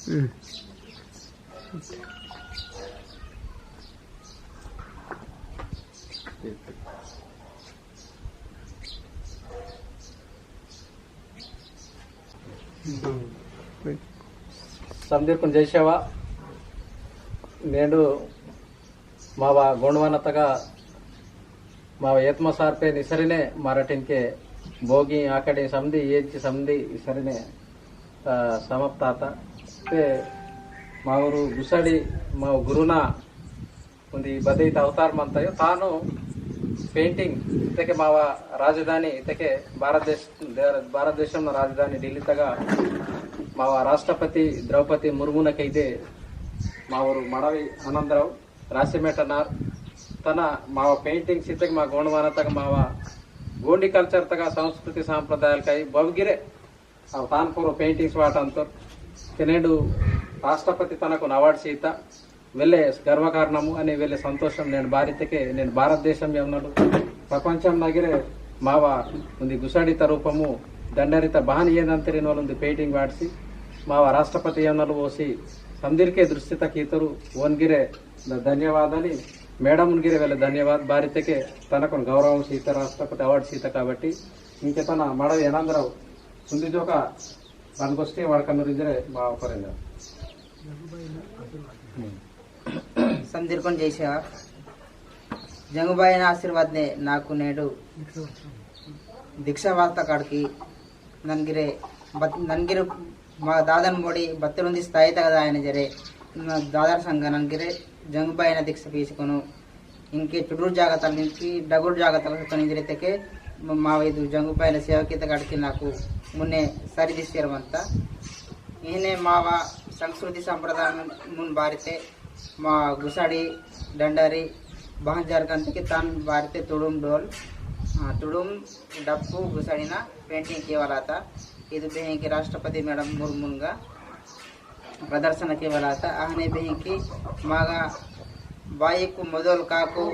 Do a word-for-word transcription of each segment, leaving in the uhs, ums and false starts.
हम्म। समदीर कुन जय सेवा। नेंडु मावा गोंडवाना तगा मावा एत्मा सारपे निसरिने मराठीन के भोगी आकड़ी समदी एज्जि समदी इसरिने, आ, समाप्त आता। ते मावरु गुसाडी माव गुरुना उन्दी बदईत अवतार मंतयो तानु painting इतके मावा राजधानी इतके भारत देश, भारत देशम राजधानी दिल्ली तगा मावा राष्ट्रपति द्रौपदी मुर्मुन कैदे मावरु मड़वी आनंदराव रासिमेट नार तना मावा painting सितक मा गोंडवाना तक मावा गोंडी culture तक संस्कृति सांप्रदायाल कई बवगिरे अव तान पोरो paintings वाट अंतर। तेनेडु राष्ट्रपति तनकुन award सीता वेले गर्व कारणमु अनि वेले संतोषम। नेन बारितके नेन भारत देशम यवनलु प्रपंचम नगिरे मावा उन्दी गुसाडित रूपमु दंडरित बहान येदंतरिन वलुंदी painting वाटसी मावा राष्ट्रपति यवनलु ओसी समदिरके दृष्टित कीतरु ओनगिरे द-, धन्यवादनी। मैडम उनगिरे वेले धन्यवाद। बारितके तनकुन गौरव सीता राष्ट्रपति award सीता काबट्टी इंके तन मड़व एनंदराव सुंदी जोका बन गोष्ठी वड़कन रिंजरे मा परेंद्र। समदिरकुन जय सेवा। जंगुबाईना आशीर्वाद ने नाकु नेडु दीक्षा वार्ता काड़की ननगिरे बत-, ननगिरे मा दादन मोड़ी बत्तरुंदी स्थायी तक दायन जरे न दादर संग ननगिरे जंगुबाईना दीक्षा पीसकुनु इनके चुडुर जागतल इनकी डगुर जागतल सुतन इंजरे तके म-, मावा इदु जंगुबाईना सेवा कीता काड़की नाकु मुन्ने सरी दिस्तेर मंता। इहने मावा संस्कृति संप्रदाय मुन, मुन बारिते मा गुसाडी डंडारी बहन जरगंत की तान बारिते तुडुम डोल, आ, तुडुम डप्पु गुसाडीना painting केवलाता। इदु बेहेंकी राष्ट्रपति मैडम मुर्मुनगा प्रदर्शन केवलाता। आहने बेहेंकी मागा बाईकु मोदोल काकु,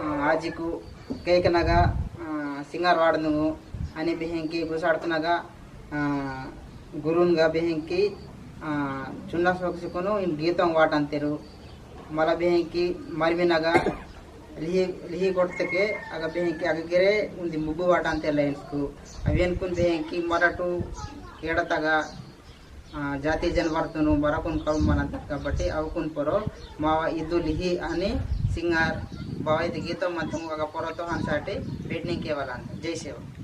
आ, आजिकु केकनगा, आ, सिंगार वाडनुंगु अनि बेहेंकी गुसाडतनगा, आ, गुरुनगा बेहेंकी, आ, चुन्ना सोकसिकुनु इन गीतों वाटंतेरु। मला बेहेंकी मरमिनगा लिही, लिही कोटतके अगा बेहेंकी अगा गिरे उन्दी मुग्गु वाटंतेर lines कु। अवेनकुन बेहेंकी मरटु केड़तगा, आ, जाति जनवर्तनु मरकुन कौम मनंतर काबट्टी अवकुन परो मावा इदु लिही अनि सिंगार बावा इदु गीतों मंतंगु अगा परो तो हंसाटी painting केवलांत। जय सेवा।